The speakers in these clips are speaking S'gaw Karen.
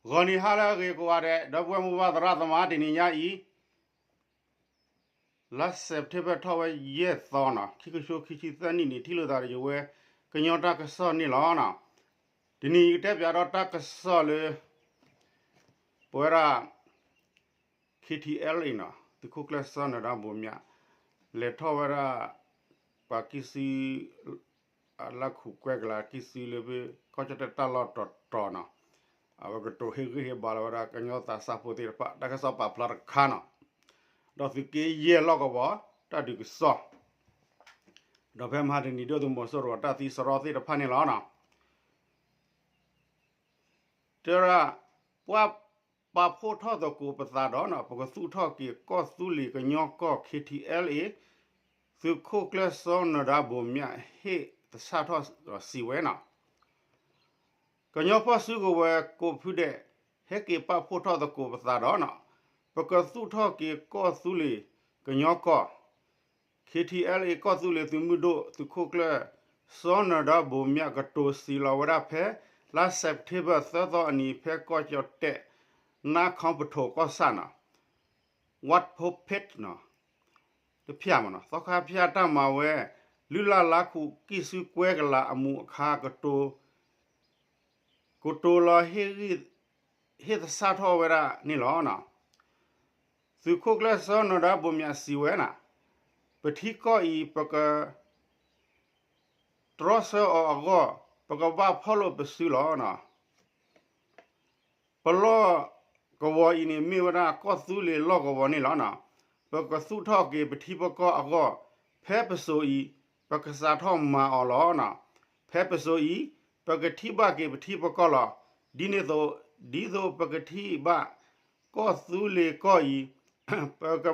ဂီၤနံၤဟါလၢအဂ့ၤကိးဂၤဒဲး ဒီပုၢ်ဝဲၢ်မိၢ်ပၢ်သရၣ်သမါ တနံၤညါအံၤ လါစဲးပထ့ဘၢၣ်ထီၣ်ဝဲယဲၢ်သီနီၤ ခံကထိခံဆံသၢနံၣ်န့ၣ် ထံၣ်လိာ်သးဒီးယဝဲ ကညီတၢ်ကစီၣ်န့ၣ်လီၤ. တနံၤအံၤကတဲပၠးဒီးတၢ်ကစီၣ်လၢ ပဝဲဒၣ် ခ့ထံအဲလ်အ့နီၤ သုးခိၣ်ကျၢၢ်စီၤနၢၤဒါဘိးမၠး လဲၤထီၣ်ဝဲဒၣ် ပှၤကံၢ်စု အလၢ်ခူးကွဲကလးကံၢ်စုလၢ ကီၢ်ကၠီၣ်တဲၣ်တၢ်လီၢ်တတီၤနီၤ အဝဲကတိၤဟ့ၣ်ဂံၢ်ဟ့ၣ်ဘါလီၤဝဲဒၣ် ကညီသးစၢ်ဖိသ့ၣ်တဖၣ် တၢ်ကစီၣ်ပာ်ဖျါတခါနီၤ ဒီးသုးက့ယဲၢ်လီၢ်ကဝီၤ တၢ်ဒုးကစီၣ် ဒီးဖဲမဟါတနံၤ ဒုၣ်ဒါသုးမီၤစိရိၤတၢ်သံစရီသ့ၣ်တဖၣ်န့ၣ်လီၤ. တဲဝဲဒၣ် ပှၤပာ်ဖှိၣ်ထီၣ်သကိးပသးဒီးနီၤ ပကသူၣ်ထီၣ်က့ၤကီၢ်သူလ့ၤကညီကီၢ် ခ့ထံအဲလ်အ့ သုးခိၣ်ကျၢၢ်စီၤနၢၤဒါဘိးမၠး ဟ့ၣ်သဆၣ်ထီၣ်စံးဝဲနီၤ ကညီဖီၣ်စုကဝဲၤကိးဖုဒဲး ဟဲက့ၤပာ်ဖှိၣ်ထီၣ်သကိးပသးဒီးနီၤ ပကသူၣ်ထီၣ်က့ၤကီၢ်သူလ့ၤကညီကီၢ် ခ့ထံအဲလ်အ့ ကီၢ်သူလ့ၤသုးမုၢ်ဒိၣ် သုးခိၣ်ကျၢၢ် စီၤနၢၤဒါဘိးမၠး ကတိၤစံးလီၤဝဲဒၣ်ဖဲ လါစဲးပထ့ဘၢၣ်သၢသီအနံၤ ဖဲကီၢ်ကၠီၣ်တဲၣ် နါခီပထိးကီၢ်ဆၣ်နီၤ ဝးဖိးဖ့းနီၤ တဖၠၣ်မနီၤ သီခါဖၠၣ်တၢ်မၤဝဲ လုၢ်လၢ်လါခူးကံၢ်စုကွဲကလးအမူးအခါ ကတိၤ ကတိၤလီၤ ဟ့ၣ်သဆၣ်ထီၣ်ဝဲဒၣ်န့ၣ်လီၤ. သုးခိၣ်ကျၢၢ်စီၤနၢၤဒါဘိးမၠးစံးဝဲနီၤ ပထံကီၢ်အံၤ ပက တြီဆၢအီၤအဂီၢ် ပကဘၣ်ဖီၣ်လိာ်ပစုလီၤ. ပလီၢ်ကဝီၤအံၤန့ၣ် မ့ၢ်ဝဲဒၣ်ကီၢ်သူလ့ၤလီၢ်ကဝီၤန့ၣ်လီၤ. ပကသူၣ်ထီၣ်က့ၤပထံပကီၢ်အဂီၢ် ဖဲပစိၤအံၤ ပကစးထီၣ်မၤအီၤလီၤ. ဖဲပစိၤအံၤ ပကထံၣ်ဘၣ်က့ၤပထံပကီၢ်လီၤ. ဒ်န့ၣ်အသိး ဒ်သိးပကထံၣ်ဘၣ် ကီၢ်သူလ့ၤကီၢ်အံၤ ပက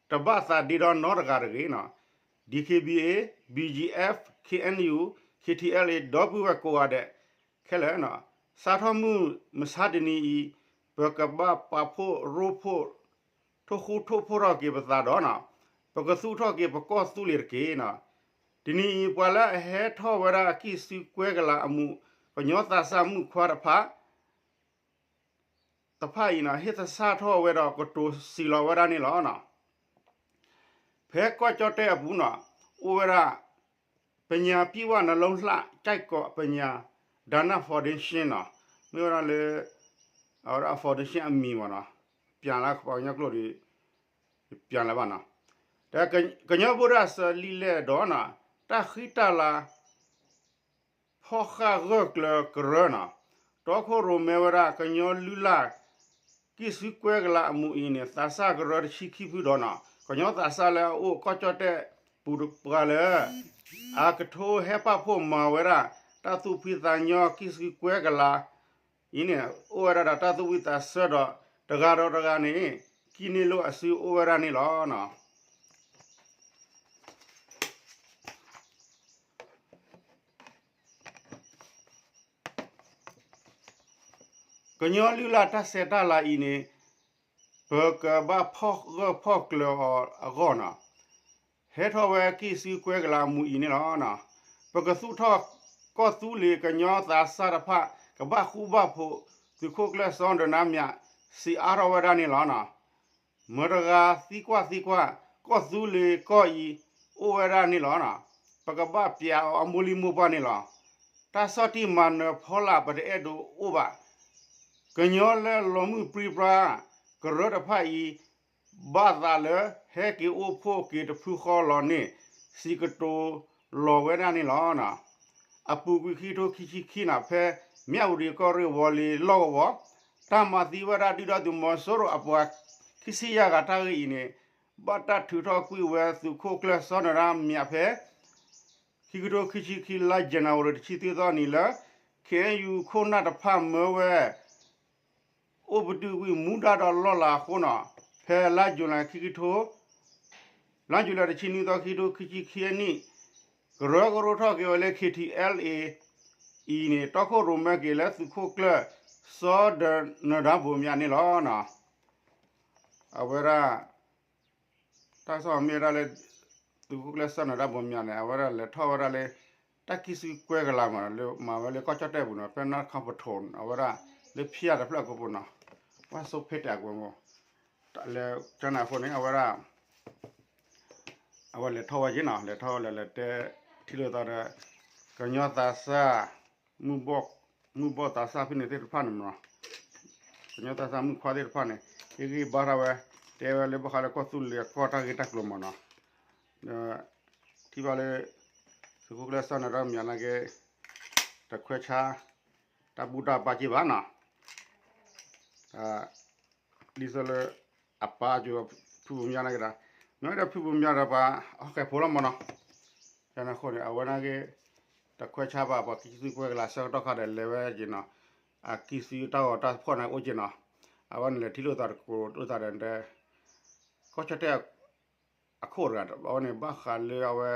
တဘၣ်သးဒ့ဒီးနီတဂၤတဂ့ၤနီၤ. ဒံၣ်ခ့ၣ်ဘံၣ်အ့ၣ်, ဘံၣ်ကၠံၣ်အ့ၣ်, ခ့ၣ်အဲၣ်ယူၣ်, ခ့ၣ်ထံၣ်အဲလ်အ့ၣ် ဒီပုၢ်ဝဲၢ်ကိးဂၤဒဲး ခဲလၢာ်နီၤ, စးထီၣ်မုၢ်မဆါတနံၤအံၤ ပကဘၣ်ပာ်ဖှိၣ်ရိဖှိၣ် ထိၣ်ဃူထိၣ်ဖိးထီၣ်က့ၤပသးဒီးနီၤ, ပကသူၣ်ထီၣ်က့ၤပကီၢ်သူလ့ၤတက့ၢ်နီၤ. တနံၤအံၤ ပှၤလၢအဟဲထီၣ်ဝဲဒၣ်အကံၢ်စုကွဲကလးအမူး ကညီသးစၢ်မုၣ်ခွါတဖၣ် တဖၣ်အံၤနီၤ ဟ့ၣ်သဆၣ်ထီၣ်ဝဲဒီးကတိၤစံးလီၤဝဲဒၣ်န့ၣ်လီၤ. ဖဲကီၢ်ကၠီၣ်တဲၣ်အပူၤနီၤ အိၣ်ဝဲဒၣ် ပညာပြည့်ဝနှလုံးလှ ကြိုက်ကော် ပညာဒါန Foundation နီၤ, မ့ၢ်ဝဲဒၣ်လၢ အဝဲဒၣ် foundation အမံၤမ့ၢ်နီၤ, ပျံၤလၢပှၤကညီကျိာ်ဒီး ပျံၤလၢၤဘၣ်နီၤ, ဒီးကညီဗုဒ္ဓဆၢလံာ်လဲၢ်ဒီးနီၤ တၢ်ဃံတၢ်လၤ ဖီၣ်ဃာ်ဂၢၢ်ကျၢၤကရၢနီၤ, တီခိၣ်ရိၣ်မဲဝဲဒၣ် ကညီလုၢ်လၢ် ကံၢ်စုကွဲကလးအမူးအံၤန့ၣ် သးစၢ်ကရၢတဆံခံဖုဒီးနီၤ, ကညီသးစၢ်လၢအအိၣ်ကီၢ်ကၠီၣ်တဲၣ်ပူၤတပှၤလၢ အကထိဟဲပာ်ဖှိၣ်မၤဝဲဒၣ် တၢ်သူၣ်ဖှံသးညီကံၢ်စုကွဲကလး အံၤန့ၣ် အိၣ်ဝဲဒၣ်ဒီးတၢ်သူၣ်ဝံၣ်သးဆၢဒီး တဂၤဒီးတဂၤန့ၣ် ကံၣ်န့ၢ်လိာ်အစုအိၣ်ဝဲဒၣ်န့ၣ်လီၤ. ကညီလုၢ်လၢ်တၢ်ဆဲးတၢ်လၤအံၤန့ၣ် ပကဘၣ်ဖီၣ်ဂၢၢ်ဖီၣ်ကျၢၤအီၤအဂီၢ်နီၤ, ဟဲထီၣ်ဝဲကံၢ်စုကွဲကလးအမူးအံၤန့ၣ်လီၤ. ပကသူၣ်ထီၣ်ကီၢ်သူလ့ၤကညီသးစၢ်တဖၣ် ကဘၣ်ဃူဘၣ်ဖိး သုးခိၣ်ကျၢၢ်စီၤနၢၤဒါဘိးမၠး စံးအါထီၣ်ဝဲဒၣ်န့ၣ်လီၤ. မတၤတဂၤသံကွၢ်သံကွၢ် ကီၢ်သူလ့ၤကီၢ်အံၤ အိၣ်ဝဲဒၣ်န့ၣ်လီၤ. ပကဘၣ်ပျဲအီၤအမိၢ်လံၢ်မိၢ်ပှၢ်န့ၣ်လီၤ. တၢ်ဆီၣ်တံၢ်မၤနၢၤဖီလာ် ပတအဲၣ်ဒိးအိၣ်ဘၣ်. ကညီလၢလီၤမုၢ်ပြံပြါ ကရၢတဖၣ်အံၤ ဘၣ်သးလၢ ဟဲက့ၤအိၣ်ဖှိၣ်က့ၤတဖုဃီလီၤန့ၣ် စံးကတိၤလီၤဝဲဒၣ်န့ၣ်လီၤ. အပူၤကွံာ်ခံကထိခံဆံခံနီၤ ဖဲမၠၣ်ဝတံၤကီၢ်ရ့ၣ်ဝီၤလ့ၤလီၢ်ကဝီၤ တၢ်မၤသံဝဲဒၣ်ဒုၣ်ဒါသုးမီၤစိရိၤအပှၤခံဆံယဲၢ်ဂၤတၢ်ဂ့ၢ်အံၤန့ၣ် ဘၣ်တၢ်ထုးထီၣ်ကွံာ်ဝဲသုးခိၣ်ကျၢၢ်စီၤနၢၤဒါဘိးမၠးဖဲ ခံကထိခံဆံခံ လါယနူၤအါရံၤ တဆံသၢသီနံၤလၢ ခ့ၣ်အဲၣ်ယူၣ် ခိၣ်နၢ်တဖၣ်မၢဝဲ အိၣ်ပတုာ်ကွံာ်မူဒါဒီးလီၢ်လၤအဃိနီၤ ဖဲလါယူၤလံ ခံကထိ လါယူၤလံ တဆံနွံသီ ခံကထိခံဆံခံနံၣ် ကရၢကရိထီၣ်က့ၤဝဲလၢ ခ့ၣ်ထံၣ်အဲလ်အ့ၣ် အံၤန့ၣ် တီခိၣ်ရိၣ်မဲက့ၤလၢသုးခိၣ်ကျၢၢ် စီၤနၢၤဒါဘိးမၠးန့ၣ်လီၤ. အဝဲဒၣ် တၢ်ကစီၣ်မ့ၢ်ဝဲဒၣ်လၢ သုးခိၣ်ကျၢၢ်စီၤနၢၤဒါဘိးမၠးန့ၣ် အဝဲဒၣ်လဲၤထီၣ်ဝဲဒၣ်လၢ တၢ်ကံၢ်စုကွဲကလးမး လၢမၤဝဲလၢကီၢ်ကၠီၣ်တဲၣ်ပူၤနီၤ ဖဲနါခီပထိး အဝဲဒၣ် လၢဖံးယၤတဖျၢၣ်အကိာ်ပူၤနီၤ, ဝါဆိဖ့တဲာ်အကွဲမီၤ, လဲၤကန့ၣ်အဃိန့ၣ် အဝဲဒၣ် အဝဲလဲၤထီၣ်ဝဲက့ၤနီၤ, လဲၤထီၣ်ဝဲလဲၤလဲၤတဲ ထံၣ်လိာ်သးဒီး ကညီသးစၢ် မုၢ်ဘီၣ်သးစၢ်ဖဲန့ၣ်သ့ၣ်တဖၣ်န့ၣ်မနီၤ, ကညီသးစၢ်မုၣ်ခွါသ့ၣ်တဖၣ်န့ၣ် ဟ့ၣ်ဂံၢ်ဘါထီၣ်ဝဲ, တဲဝဲလၢဘၣ်ဃးလၢကီၢ်သူလ့ၤအကီၢ်တၢ်ဂ့ၢ်တၢ်ကျိၤမနီၤ, ဒီး ထံၣ်ဘၣ်လၢ သုးခိၣ်ကျၢၢ်စီၤန့ၣ်ဒီးမၠးနာ်က့ တခွဲးဆါ တၢ်ဘူၣ်တၢ်ဘါက့ဘၣ်နီၤ, ဒ်သိးလၢ အပၢ်အကၠိ ဖုဘိးမၠးနာ်က့ဒီး မ့ၢ်ဝဲဒၣ်ဖုဘိးမၠးဒီးပှၤဟီၣ်ဃဲးဖိလီၤမနီၤ, ကန့ၣ်အဃိန့ၣ် အဝဲနာ်က့ တခွဲးဆါဘၣ် ပှၤကံၢ်စုကဝဲၤကလၤဆၢကတီၢ်ခါဒီးလဲၤဝဲက့ၤနီၤ, အကံၢ်စုတၢ်ဂီၤတၢ်ဖီၣ်န့ၣ်အိၣ်က့ၤနီၤ, အဝဲန့ၣ်လဲၤထံၣ်လိာ်သးတကိးလိာ်သးဒီး ကီၢ်ကၠီၣ်တဲၣ် အခိၣ်တဂၤ အဝဲန့ၣ်ဘၣ်ဃးလၢအဝဲ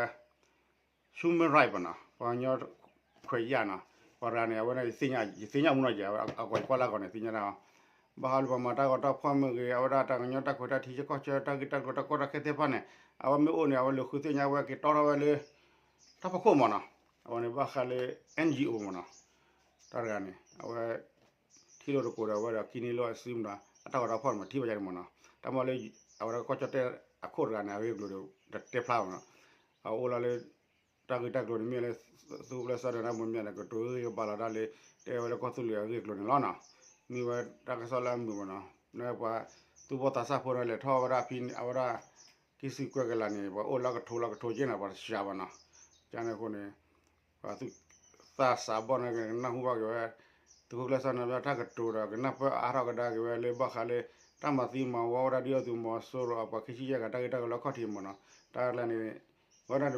human right ဘၣ်နီၤ, ပှၤကညီခွဲးယာ်နီၤ, ပှၤတဂၤန့ၣ် အဝဲဒၣ် ယသ့ၣ်ညါမူနီၤယဲ အဝဲအကွၢ်ယကွၢ်လၢအဂီၢ်န့ၣ် သ့ၣ်ညါဒၣ်, ဘၣ်ဃးလၢပှၤမၤတၢ်ဂီၤတၢ်ဖီၣ်မ့ၢ်ဂ့ၤ အဝဲဒၣ်တၢ်ကညီတၢ်ခွဲးတၢ်ထံဆၢကီၢ်ဆၢတၢ်ဂ့ၢ်တၢ်ကျိၤတၢ်ကီတၢ်ခဲသ့ၣ်တဖၣ်န့ၣ် အဝဲမ့ၢ်အိၣ်န့ၣ် အဝဲလဲၤဃုသ့ၣ်ညါဝဲက့ၤတီထီၣ်ဝဲလၢ တၢ်ဖီခိၣ်မနီၤ, အဝဲန့ၣ်ဘၣ်ဃးလၢ N G O မနီၤ, တၢ်တဂၤန့ၣ် အဝဲ ထံၣ်လိာ်တကိးဒီးအဝဲဒီးကံၢ်န့ၢ်လိာ်အစုမနီၤ အတၢ်ဂီၤတၢ်ဖီၣ်န့ၣ်မးထံၣ်ဘၣ်ယါန့ၣ်မနီၤ, တၢ်မ့ၢ်လၢ အဝဲဒၣ်ကီၢ်ကၠီၣ်တဲၣ်အခိၣ်တဂၤန့ၣ် အဂ့ၢ်အကျိၤဒီးတတဲဖျါဘၣ်နီၤ, အအိၣ်လီၤလၢ တၢ်ဂ့ၢ်တၢ်ကျိၤန့ၣ်မ့ၢ်လၢ သုးခိၣ်ကျၢၢ်စီၤဒီးနၢ်ဘိးမၠးန့ၣ် ကတိၤဂ့ၢ်ကဘါလီၤတၢ်လၢ တဲဝဲလၢကီၢ်သူလ့ၤအဂ့ၢ်အကျိၤန့ၣ်လီၤနီၤ, မ့ၢ်ဝဲတၢ်ကစီၣ်လၢအမုာ်မနီၤ, နပှၤသူၣ်ဘီၣ်သးစၢ်ဖိန့ၣ် လဲၤထီၣ်ဝဲဒၣ်ဖဲန့ၣ် အဝဲဒၣ် ကံၢ်စုကဝဲၤကလၤန့ၣ် ပှၤအိၣ်လၢကထိလၢကထိက့န့ၣ် ပှၤတစှၤဘၣ်နီၤ, ကန့ၣ်အဃိန့ၣ် ပှၤသူၣ်သးစၢ်ဘီၣ်န့ၣ် ကနၢ်ဟူဘၣ်က့ၤဝဲ သုးခိၣ်ကျၢၢ်စီၤန့ၣ် တၢ်ကတိၤဒီးကနၢ်ပၢၢ်အါထီၣ်ကဒါက့ၤဝဲလၢဘၣ်ဃးလၢ တၢ်မၤသံမၤဝီဝဲဒၣ်ဒုၣ်ဒါသုးမီၤစိရိၤအပှၤခံဆံယဲၢ်ဂၤတၢ်ဂ့ၢ်တၢ်ကျိၤလၢအခီၣ်ထံးမနီၤ, တၢ်လၢန့ၣ် ဝဲဒၣ်န့ၣ်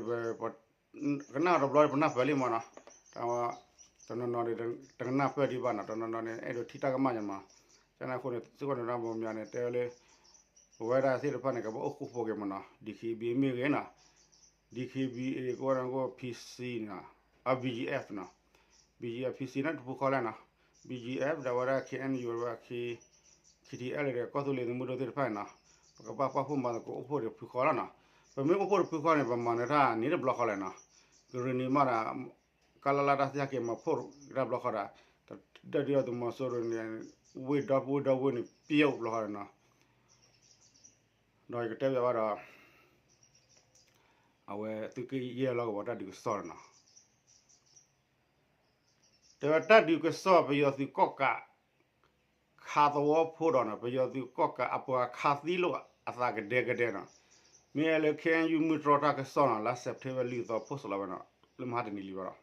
ကနၣ်တဘျီပနၢ်ပၢၢ်လံမနီၤ, တၢ်ဝဲ တနီၤနီၤန့ၣ် တကနၢ်ပၢၢ်ဒံးဘၣ်နီၤ, တနီၤနီၤန့ၣ် အဲၣ်ဒိးထံၣ်တၢ်ကမၣ်ယါမး, ကန့ၣ်အဃိန့ၣ် သုးခိၣ်နၢ်ဘိးမၠးန့ၣ် တဲဝဲလၢ ပဝဲဒၣ်သ့ၣ်တဖၣ်န့ၣ် ကဘၣ်အိၣ်ဃူဖိးက့ၤမနီၤ, D K B A မ့ၢ်ဂ့ၤနီၤ, D K B A ကဝဲဒၣ်ကအိၣ် P C နီၤ, အ B G F နီၤ, B G F P C န့ၣ်တဖုဃီလဲၣ်နီၤ, B G F ဒီးဝဲဒၣ် K N U ဝဲ K T L ဒီးကီၢ်သူလ့ၤသုးမုၢ်ဒိၣ်သ့ၣ်တဖၣ်န့ၣ်နီၤ, ပကဘၣ်ပာ်ဖှိၣ်မၤသကိးအိၣ်ဖှိၣ်တဖုဃီလီၤနီၤ, ပမ့ၢ်အိၣ်ဖှိၣ်တဖုဃီန့ၣ် ပမၤနၢၤတၢ်န့ၣ်တဘျီဃီလဲၣ်နီၤ, ကရ့ၣ်နံၤမးဒီး ကလၢ်လၢ်တၢ်သ့ၣ်ညါက့ၤမၤဖှိၣ်တၢ်ဘျီဃီဒီး တၢ်ဒုၣ်ဒါသုးမီၤစိရိၤန့ၣ် ဝ့ၢ်ဒီပုၢ်ဝဲၢ်ဒီပုၢ်ဝဲၢ်န့ၣ် ပျဲအိၣ်ဘျီဃီန့ၣ်နီၤ, ဒီးယကတဲဘၣ်ဘၣ်ဒီး အဝဲသုးက့ယဲၢ်လီၤကဝီၤတၢ်ဒုးကစီၣ်န့ၣ်နီၤ, တဲဝဲတၢ်ဒုးကစီၣ်ပယီၤသုးကီၣ်ကး ခးသဝီဖိဒီးနီၤ, ပယီၤသုးကီၣ်ကးအပှၤခးသံလိာ်အသးကဒဲကဒဲနီၤ, မ့ၢ်အဲၣ်လၢ K N U မုၢ်တြီၢ်တၢ်ကစီၣ်နီၤ, လါစဲးပထ့ဘၢၣ်လွံၢ်သီ post လီၤဝဲနီၤ, လၢမဟါတနံၤလံဘၣ်ဒီး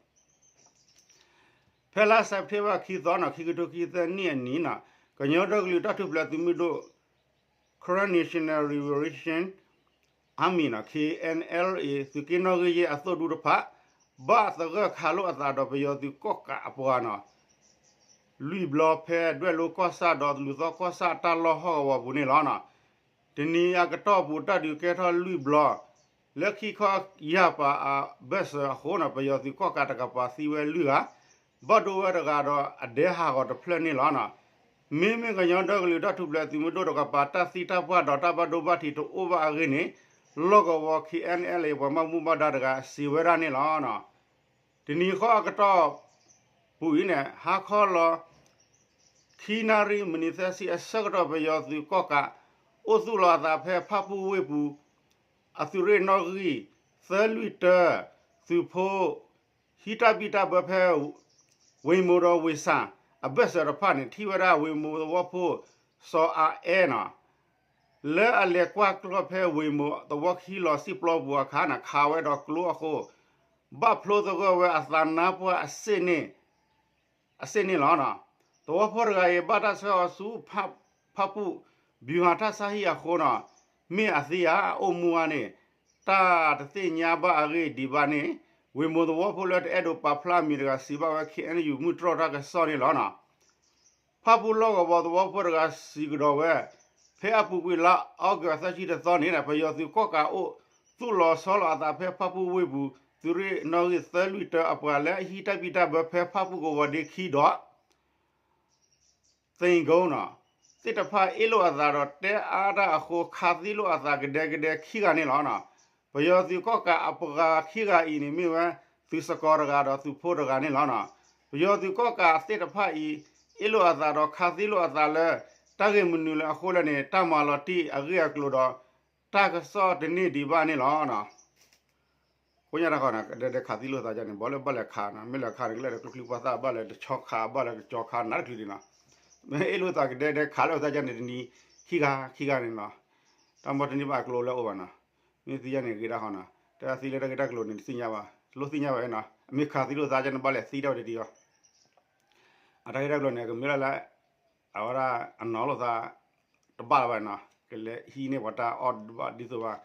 ဖဲလါစဲးပထ့ဘၢၣ်ခံသီနီၤ, ခံကထိခံဆံသၢနံၣ်အနံၤနီၤ, ကညီဒီကလုာ်တၢ်ထူၣ်ဖျဲးသုးမုၢ်ဒိၣ် Karen National Liberation Army နီၤ, K N L A သုးက့နီၣ်ဂံၢ်ယဲၢ်အသိၣ်ဒူတဖၣ် ဘၣ်သဂၢၢ်ခးလိာ်အသးဒီးပယီၤသုးကီၣ်ကးအပှၤနီၤ, လွံၢ်ဘျီဖဲဒွဲၣ်လိကီၢ်ဆၣ်ဒီးလူၤသီကီၢ်ဆၣ်တၢ်လီၢ်ဟီၣ်ကဝီၤပူၤန့ၣ်လီၤနီၤ. တနံၤအကတီၢ်ပူၤတၢ်ဒုးကဲထီၣ်လွံၢ်ဘျီ, လၢခံခီယၢ်ပၤအဘၢၣ်စၢၤအဃိနီၤ, ပယီၤသုးကီၣ်ကးတကပၤသံဝဲလွံၢ်ဂၤ, ဘၣ်ဒိဝဲတဂၤဒီးအဒဲဟးဂီၤတဖျၢၣ်န့ၣ်လီၤနီၤ. မ့မ့ၢ်ကညီဒီကလုာ်တၢ်ထူၣ်ဖျဲးသုးမုၢ်ဒိၣ်တကပၤတၢ်သံတၢ်ပှၢ်ဒီးတၢ်ဘၣ်ဒိဘၣ်ထံးတအိၣ်ဘၣ်အဂ့ၢ်န့ၣ်, လီၢ်ကဝီၤ K N L A ပှၤဘၣ်မူဘၣ်ဒါတဂၤစံးဝဲဒၣ်န့ၣ်လီၤ. တနံၤဃီအကတီၢ်ပူၤအံၤန့ၣ် ဟါခီလီၤ ခံနၣ်ရံၣ်မံးနံးသၢဆံအဆၢကတီၢ် ပယီၤသုးကီၣ်ကး အိၣ်သူၣ်လီၤအသးဖဲဖၣ်ပူၣ်ဝ့ၢ်ပူၤ အသုးရ့ၣ်နီၣ်ဂံၢ် သၢလွံၢ်တၢ သုးဖိ ဟံးတၢ်ဘံၣ်တၢ်ဘၢဖဲ ဝ့ၢ်မိၢ်ဒီးဝ့ၢ်ဆၣ် အဘၢၣ်စၢၤတဖၣ်န့ၣ် ထံၣ်ဝဲဒၣ်ဝ့ၢ်မိၢ်သဝီဖိ စီၤအါအဲနီၤ လၢအလဲၤကွၢ်ကျီၢ်ဖဲဝ့ၢ်မိၢ်သဝီခံလီၤစံၣ်ပျီပူၤအခါန့ၣ် ခးဝဲဒီးကျိအဃိ ဘၣ်ဖျိသဂၢၢ်ဝဲအသးနါပှၢ်အစ့ၣ်န့ၣ် အစ့ၣ်န့ၣ်လီၤ. သဝီဖိတဂၤအံၤ ဘၣ်တၢ်ဆှၢအီၤဆူ ဖၣ်ပူၣ် ဘံၣ်ဟးထၣ်ဆါဟံၣ်အဃိနီၤ မ့ၢ်အသံဧါ အိၣ်မူဧါန့ၣ် တၢ်တသ့ၣ်ညါဘၣ်အဂ့ၢ်ဒံးဘၣ်န့ၣ် ဝ့ၢ်မိၢ်သဝီဖိလၢတအဲၣ်ဒိးပာ်ဖျါအမံၤတဂၤစံးဘၣ်ဝဲ K N U မုၢ်တြီၢ်တၢ်ကစီၣ်န့ၣ်လီၤနီၤ. ဖၣ်ပူၣ်လီၢ်ကဝီၤသဝီဖိတဂၤစံးကဒီးဝဲ ဖဲအပူၤကွံာ်လါအီကူးသၢဆံတသီန့ၣ် ပယီၤသုးကီၣ်ကးအိၣ်သူၣ်လီၤဆီလီၤအသးဖဲဖၣ်ပူၣ်ဝ့ၢ်ပူၤ သုးရ့ၣ်နီၣ်ဂံၢ်သၢလွံၢ်တၢအပှၤလၢအဟံးတၢ်ဘံၣ်တၢ်ဘၢဖဲဖၣ်ပူၣ်ကဝီၤဒ့ခံဒီး သ့ၣ်ကိနီၤ သ့ၣ်တဖၣ်အ့ၣ်လိာ်အသးဒီးတဲအါတၢ်အဃိ ခးသံလိာ်အသးကဒဲကဒဲခံဂၤန့ၣ်လီၤ. ပယီၤသုးကီၣ်ကးအပှၤခံဂၤအံၤန့ၣ်မ့ၢ်ဝဲ သုးစကီၤတဂၤဒီးသုးဖိတဂၤန့ၣ်လီၤ. ပယီၤသုးကီၣ်ကးသ့ၣ်တဖၣ်အံၤ အ့ၣ်လိာ်အသးဒီးခးသံလိာ်အသးလၢ တၢ်ဂ့ၢ်မနုၤလၢအဃိလဲၣ်န့ၣ် တၢ်မၤလီၤတံၢ်အဂ့ၢ်အကျိၤဒီး တၢ်ကစီၣ်တန့ၢ်ဒံးဘၣ်န့ၣ်လီၤ. ကိညါတၢ်ဃီန့ၣ် ကဒဲဒဲခးသံလိာ်သးကန့ၣ် ဘၣ်လၢဘၣ်လဲၤခးနီၤ, မ့ၢ်လဲၤခးန့ၣ် ကလဲၤဒီးကျိချံပှၤသၣ် ဘၣ်လဲၤတဆီခး ဘၣ်လဲၤကကၠီခး နးတချုးဒံးနီၤ, မ့ၢ်အ့ၣ်လိာ်သးကဒဲဒဲခးလိာ်သးကန့ၣ် တနံၤခံဂၤခံဂၤန့ၣ်နီၤ, တၢ်မ့ၢ်တန့ၢ်ဘၣ်အကျိၤလၢအအိၣ်ဘၣ်နီၤ, မ့ၢ်သံယါန့ၣ်ဂ့ၤဒၣ်ဃီနီၤ, တၢ်သံလၢတၢ်ဂ့ၢ်တၢ်ကျိၤန့ၣ် တသ့ၣ်ညါဘၣ်, လိၣ်သ့ၣ်ညါဘၣ်နီၤ, အမ့ၢ်ခးသံလိာ်သးကန့ၣ် ဘၣ်လဲၤသံတၢ်ဝဲတဒံးအီၤ အတၢ်ဂ့ၢ်တၢ်ကျိၤန့ၣ် ကမ့ၢ်လၢလၢ အဝဲဒၣ်အနီၢ်လိာ်သး တဘၣ်လၢၤဘၣ်နီၤ, ကလဲၤဟံးန့ၢ်ပှၤတၢ်အီၣ်ဘၣ်ဒ်သိးဘၣ်,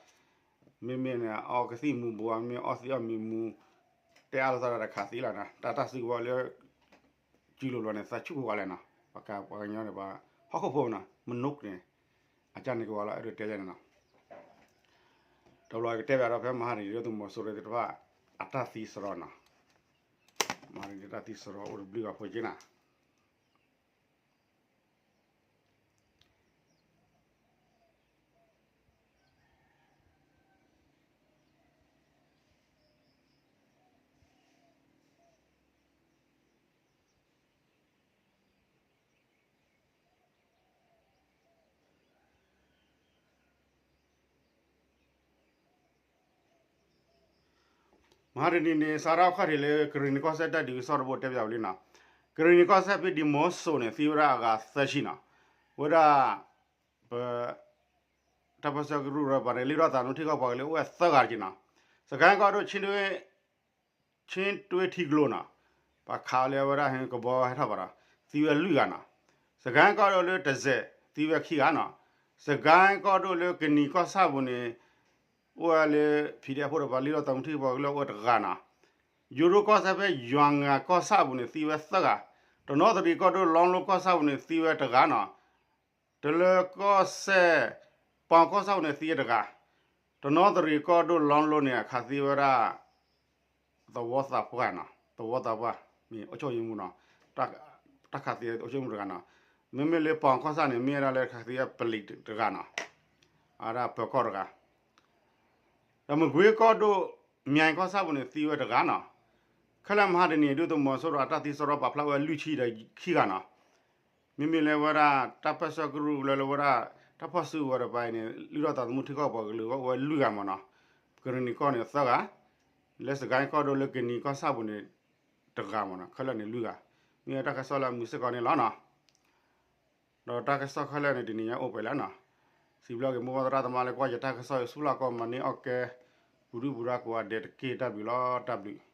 မ့မ့ၢ်န့ၣ် အီကသံၣ်မူၤဘှီး မ့ၢ်အီသံးအီၣ်မံၤမူၤ, တဲအါလိာ်သးဒီးခးသံလီၤနီၤ, တၢ်တၢ်စုကဝဲၤလၢ စုလိၤဘျီန့ၣ် သးဆူၣ်ကဝဲၤလဲၣ်နီၤ, ပှၤကပှၤကညီန့ၣ် ပှၤဟီၣ်ခိၣ်ဖိနီၤ, မနုၤန့ၣ် အကၢ်န့ၣ်ကဝဲၤလီၤ အဲၣ်ဒိးတဲယါန့ၣ်နီၤ တဘျီကတဲဘၣ်ဒီးဖဲမဟါတနံၤ ဒုသုးမီၤစိရိၤသ့ၣ်တဖၣ် အတၢ်သံစရီနီၤ, မဟါတနံၤတၢ်သံစရီအိၣ်တဘျုးဂၤဖိက့နီၤ. မဟါတနံၤန့ၣ် စးထီၣ်အခီၣ်ထံးလၢ ကရံၣ်နံၤကီၢ်စဲၣ်တၢ်ဒုးကစီၣ်တဘိတဲပၠးဝဲလံနီၤ, ကရံၣ်နံၤကီၢ်စဲၣ်ဖဲဒံမီစိၤန့ၣ် သံဝဲဒၣ်အဂၤသၢဆံနီၤ, ဝဲဒၣ် ပ တၢ်ပၢၢ်ဆၢကရူၢ်ဒီးပှၤန့ၣ် လုၢ်ထီၣ်သးသမူထံကီၢ်ပှၤကလုာ်အိၣ်ဝဲသၢဂၤတက့ၢ်နီၤ, စကဲကီၢ်ဒိၣ် ဆ့တွ့ထံကျိနီၤ, ပှၤခးအီၤလၢအဝဲဒၣ်ကဘီဟဲထီၣ်ဘၣ်ဒီး သံဝဲလွံၢ်ဂၤနီၤ, စကဲကီၢ်ဒိၣ်လၢတစဲး သံဝဲခံဂၤနီၤ, စကဲကီၢ်ဒိၣ်လၢကနံၤကီၢ်ဆၣ်ပူၤန့ၣ် အိၣ်ဝဲလၢ ဖံးဒဲးဖိဒီးပှၤလုၢ်ထီၣ်သးသမူထံကီၢ်ပှၤကလုာ်အိၣ်ဝဲတဂၤနီၤ, ယိၤဒိၣ်ကီၢ်စဲၣ်ဖဲယွၤငၤကီၢ်ဆၣ်ပူၤန့ၣ် သံဝဲသၢဂၤ, တနီသရံၣ်ကီၢ်ဒိၣ်လီလိကီၢ်ဆၣ်ပူၤန့ၣ် သံဝဲတဂၤနီၤ, တလၢကီၢ်စဲၣ် ပီၤကီၢ်ဆၣ်ပူၤန့ၣ် သံဝဲတဂၤ, တနီသရံၣ်ကီၢ်ဒိၣ်လီလိန့ၣ် အခးသံဝဲဒၣ် သဝီသးပှၢ်နီၤ, သဝီသးပှၢ် မ့ၢ်အုပ်ချုပ်ရေးမှူးနီၤ, တၢ်ခးသံအုပ်ချုပ်ရေးမှူးတဂၤနီၤ, မ့မ့ၢ်လၢပီၤကီၢ်ဆၣ်န့ၣ် မ့ၢ်ဝဲဒၣ်လၢခးသံအပလံးတဂၤနီၤ, အဝဲဒၣ်ပၢၤကီၢ်တဂၤ ဒီးမကွ့ကီၢ်ဒိၣ် မၠဲကီၢ်ဆၣ်ပူၤန့ၣ် သံဝဲတဂၤနီၤ, ခဲလၢာ်မဟါတနံၤ ဒုၣ်ဒါသုးမီၤစိရိၤအတၢ်သံစရီပာ်ဖျါဝဲလွံၢ်ဆံဒီးခံဂၤနီၤ, မ့မ့ၢ်လၢဝဲဒၣ် တၢ်ပၢၢ်ဆၢကရူၢ်လၢလၢဝဲဒၣ် တၢ်ဖီၣ်စုကဝဲၤတပၤအံၤန့ၣ် လုၢ်ထီၣ်သးသမူထံကီၢ်ပှၤကလုာ်အိၣ်ဝဲလွံၢ်ဂၤမးနီၤ, ကရံၣ်နံၤကီၢ်န့ၣ်သၢဂၤ, လၢစကဲကီၢ်ဒိၣ်လၢကနံၤကီၢ်ဆၣ်ပူၤန့ၣ် တဂၤမးနီၤ, ခဲလၢာ်န့ၣ်လွံၢ်ဂၤ, မ့ၢ်တၢ်ကစီၣ်လၢအမုာ်စ့ၢ်ကီးန့ၣ်လီၤနီၤ. ဒီးတၢ်ကစီၣ်ခဲလၢာ်န့ၣ် တနံၤညါအိၣ်ပှဲၤလံနီၤ. စံးဘျုးက့ၤမိၢ်ပၢ်သရၣ်သမါလၢကွၢ်ယတၢ်ကစီၣ်အံၤ ဆူၣ်လီၤကိးမၤန့ၢ်အီၣ်ကဲ ပူၤဒုၣ်ပူၤဒါကိးဂၤဒဲးတက့ၢ်. တၢ်ဘျုးလီၤ. တၢ်ဘျုး.